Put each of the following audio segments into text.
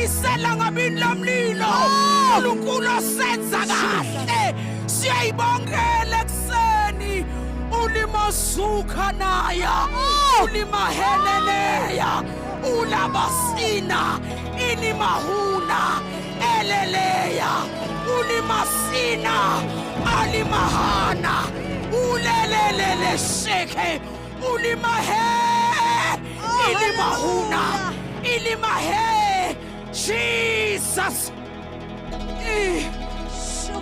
Ohlalisela ngabini lomlilo, uNkulunkulu osenza kahle, siyayibongela ekuseni. Ulimozuka naya, ulimaheneneya, ulabasina inimahuna eleleya, ulimasina alimahana ulelelele sheke ulimahe ilimahuna ilimahe. Jesus.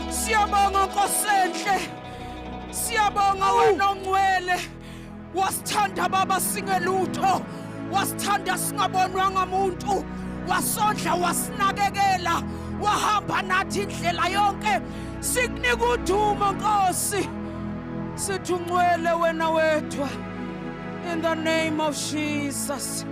Siyabonga, Nkosi enhle, siyabonga wena ongcwele. Wasithanda Baba singelutho, wasithanda singabonwanga muntu, wasondla, wasinakekela, wahamba nathi indlela yonke. Sikunika udumo, Nkosi, sithi ungcwele wena wedwa, in the name of Jesus.